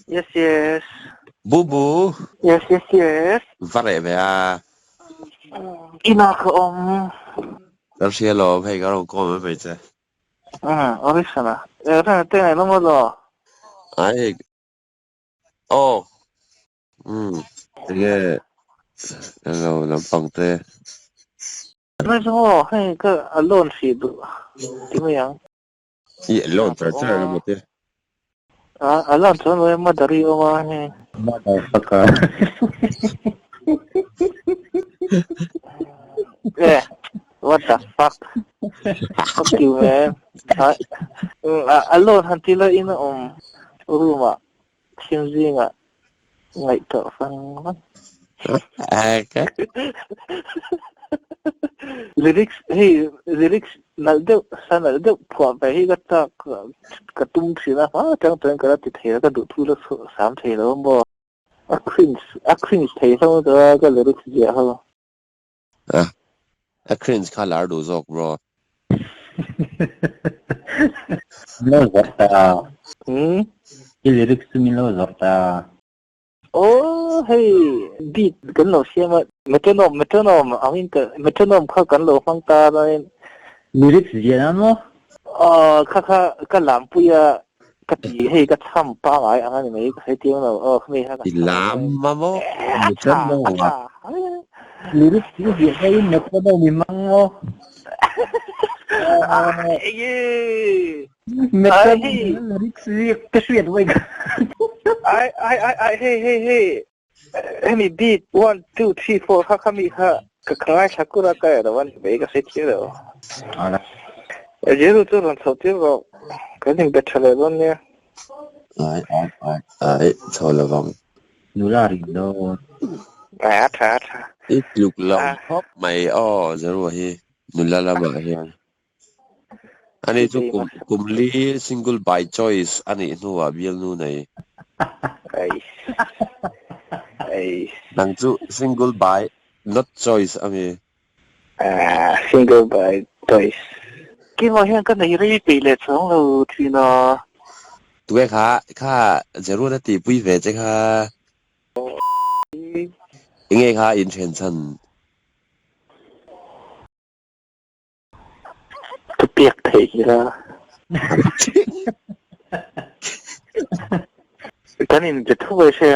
Yes yes. Bubu. Yes yes yes. Va reh ve a. Ina ka awm. Kan hria lawm hei ka rawn kawm mai che. Umm Orison-a. Reng te ngaih nawm emaw? Ai. Aw. Umm. Enge elo lampang te. Tunai chu maw hei ka a loan hrih duh ti mai ang. I loan char char emaw te. A a loan chuan lo emaw dari awm a hei. Motherfucker. Eh what the fuck. Fuck you man. A loan han ti la in a awm room ah Thil zingah ngaihtuah vang vang. Lyrics hei lyrics nalh deuh sa nalh deuh phuah ve hi ka chak ka tum thin a hma atang chuan ka la ti thei lo ka duh thu la sam thei lo a maw a cringe a cringe thei hlauh na a ka lyrics ziah ho. A cringe kha lar duh zawk bro. Min lo zawrh ta. Hmm? I lyrics chu min lo zawrh ta. Aw hei beat kan lo siam a metronome metronome angin ka metronome kha kan lo hmang ta chuanin. Lyrics ziah nan maw? Aw kha kha ka lampui a ka ti hei ka chham pangai ang a ni mai ka sawi tir lo aw khami kha ka I lam a maw? A tha a tha Lyrics hi ziah ngaiin metronome i hmang maw? Metronome lyrics hi ka hriat vawi kha. Ai ai ai ai hei hei hei hemi beat one two three four kha khami kha ka ngaithla kur a ka ero a ni mai ka sawi tir lo. Jeru chu rawn chho tir rawh kan inbe tha leh dawn nia. Ai ai ai ai chho lovang. Nula rin dawn. Ai a tha a tha. I tluk lo khawp mai aw Jeru hi nula lamah hian. Ani chu kum kum li single by choice a nih hnuah bialnu nei. Nang chu single by not choice a mi. Single by choice. Keimah hian ka nei rei peih leh chuang lo thin a. Tuke kha kha Jeruna tihpui ve che kha. Enge kha inthen chhan? Ka pek theih hi la. Kan in be thu mai se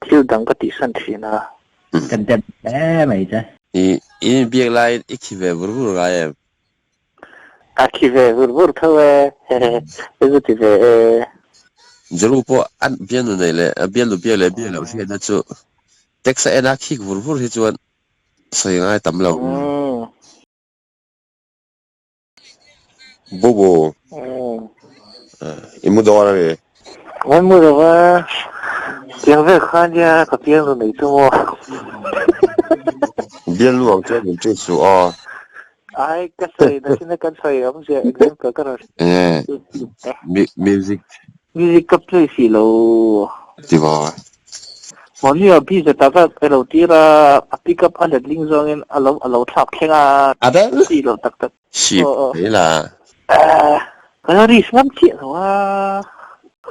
thil dang ka tihsan thin a. Ka dem hle mai che. I in biak lai i khi ve vur vur ngai em? A khi ve vur vur tho e. Hehe zu ti ve e. Jeru pawh an bialnu nei leh bialnu biak leh biak loh hriatna chu text a en a khik vur vur hi chuan sawi ngai tam lo. Bubu, i mu dawn a ni. Ngai mu lo va, tiang vel khan nia ka piang lu nei chu maw. Bialnu ang chuan min treat suh aw. Ai, ka sawi nakin a kan sawi awmzia example ka rawn. Enge music. Music ka play si lo. Ti maw? Mahni ah busy tak a i lo tir a, a pick up a letling zawngin a lo a lo thlak thleng a, chi lo tak tak. Ship mai la. Ka la risk ngam chiah lo a.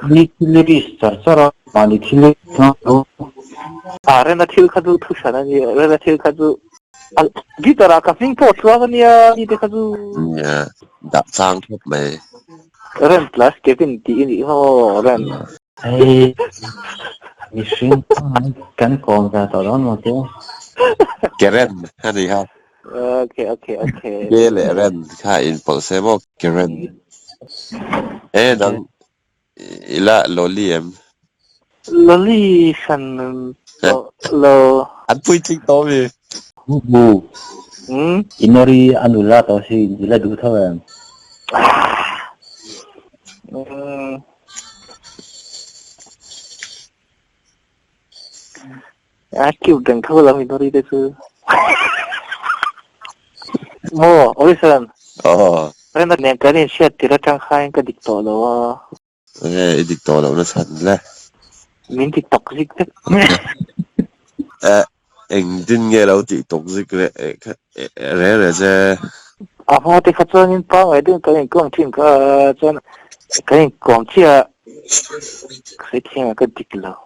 Ni thil i risk char char a, mahni thil i risk ngam lo. A rena thil kha chu thu hran a nia, rena thil kha chu guitar ah ka hming pawh tluang a nia mi te kha chu. Nia, dah chang khawp mai. Ren plus Kevin tih i nih maw Ren. Hei mihring pangngai kan kawm ve tawh dawn maw tia. Keren a ni kha. Okay okay okay. Ke leh ren kha inpawlh se maw Keren. E nang ila loli em? Loli hran tawh lo. An puitling tawh mi. Bu. Inori a nula tawh si ila duh tho em? A cute dang tho lo Inori te chu. Maw Orison. Aw. Rena nen kan inhriat tir atang khan ka dik tawh lo a. Enge i dik tawh lohna chhan le? Min ti toxic vek. Eh, engtin nge lo tih toxic re re re che? A hma te kha chuanin pangngai deuhin kan inkawm thin kha chuan kan inkawm chiah a, hrethiam ah ka dik lo.